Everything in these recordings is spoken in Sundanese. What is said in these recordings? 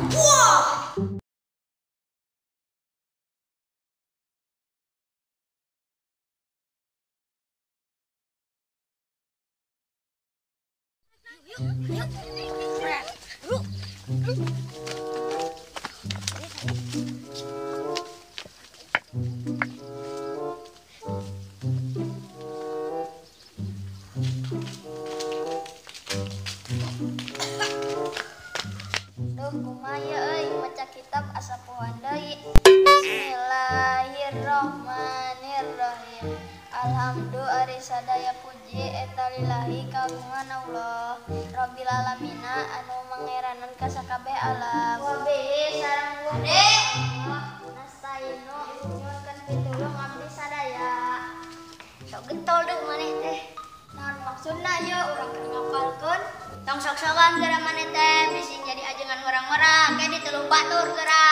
Wah. Duh, kumaha euy maca kitab asa pohoan deui. Bismillahirrahmanirrahim. Alhamdulillah ari sadaya puji eta lillahi kagungan Allah Rabbil alamina anu mangeranan ka sakabeh alam. Wa bihi sareng budi nastainu nyuhunkeun pitulung abdi sadaya. Sok getol deuh maneh teh. Naon maksudna ieu urang keur ngapalkeun? Tong sok-sokan geura maneh teh bisi jadi ajengan orang-orang ke diteluh batur geura.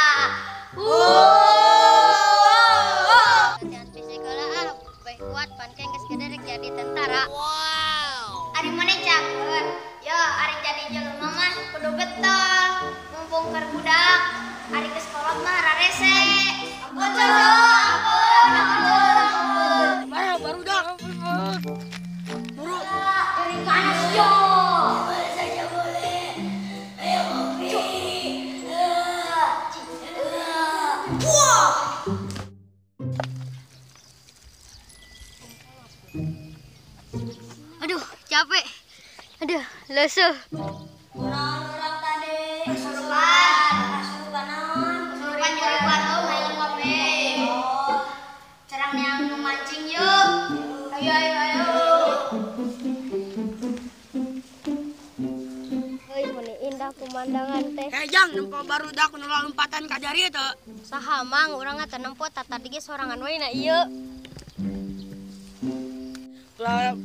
Latihan fisik heula ah, bae kuat pan ke geus gede rek jadi tentara. Wow. Ari maneh cager. Yo ari jadi jelema mah kudu getol. Mumpung keur budak, ari geus kolot mah rarese. Ampun, ampun, ampun. Mana barudak? Buru. Dari mana sih yo? Boleh saja boleh. Ayo ngopi. Wah. Aduh, capek. Aduh, lesuh. Urang-urang tadi kesurupan, kesurupan naon? Kesurupan nyuri batu hayang ngopi. Oh, cerang yang memancing yuk. Ayo ayo ayo. Heuy, meni indah pemandangan teh. Jang, nempo barudak nu lompatan ka dari teu. Saha mang urang teh nempo tadi ge sorangan we na ieu.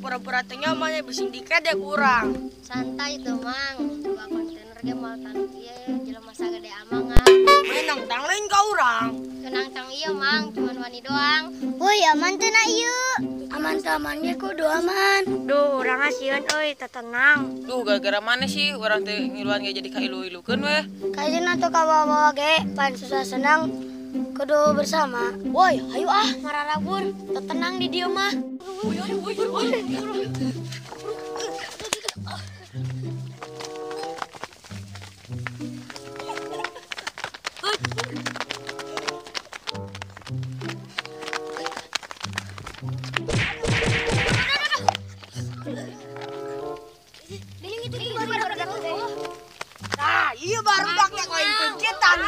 Pura-pura teh nyaman bising dikedek urang. Santai tuh mang, coba kontainer ge moal tang ieu jelema sagede amangan. Menang tang lain ka urang. Tenang tang ieu mang, cuman wani doang. Woi, aman teu na ieu? Aman teu aman ge kudu aman. Duh, urang sieun euy, teu tenang. Duh, gara-gara mana sih urang teh ngiluan ge jadi kailu-ilukeun weh. Kajeun atuh kabawa-bawa ge, pan susah senang kudu bersama. Woi, hayu ah mararabur, teu tenang di dieu mah. Nah, iya barudak teh lain pencitan.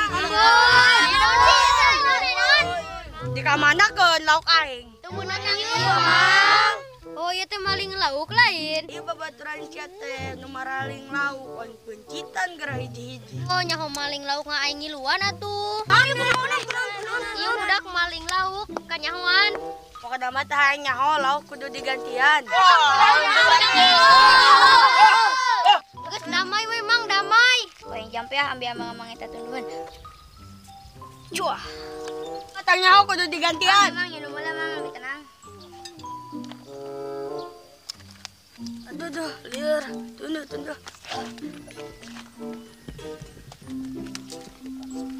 Di kamanakeun lauk aing? Teu meunang ieu, Mang. Oh, ieu teh maling lauk lain. Ieu babaturan sia teh nu maraling lauk lain pencitan geura hiji-hiji. Oh, nyaho maling lauk nga aing ngiluan atuh. Ieu budak maling lauk kanyahoan. Pokona mah teh hayang nyaho lauk kudu digantian. Geus damai we Mang, damai. Poing jampe ah ambil amang-amang eta tunduhan. Cuah. Katanya aku kudu digantian. Mang, minum heula Mang, lebih tenang. Aduh, duh, liur. Tunduh, tunduh.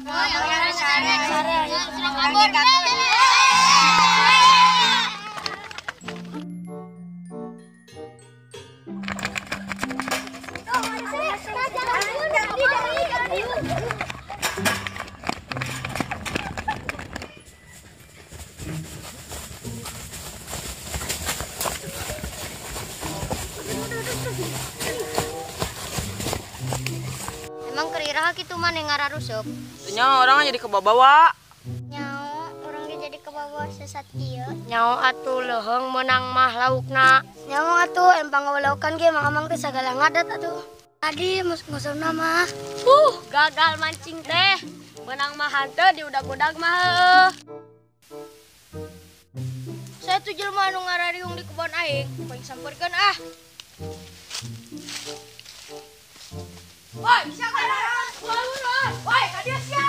Oh, yang sare, sare. Kabur. Emang keriraha kitu maneh ngararuseup? Nya orang jadi kebawa-bawa. Nyaho, urang ge jadi kebawa sesat kieu. Nyaho atuh leuheung meunang mah laukna. Nyaho atuh empang ngawalaukan ge mang-amang teh sagala ngadat atuh. Tadi ngusupna mah. Gagal mancing teh. Meunang mah hanteu diudag-udag mah heuh. Saya tuh jelema anu ngarariung di kebon aing, poing sampeurkeun ah. Woi, sia ka? Woi, ka dieu sia.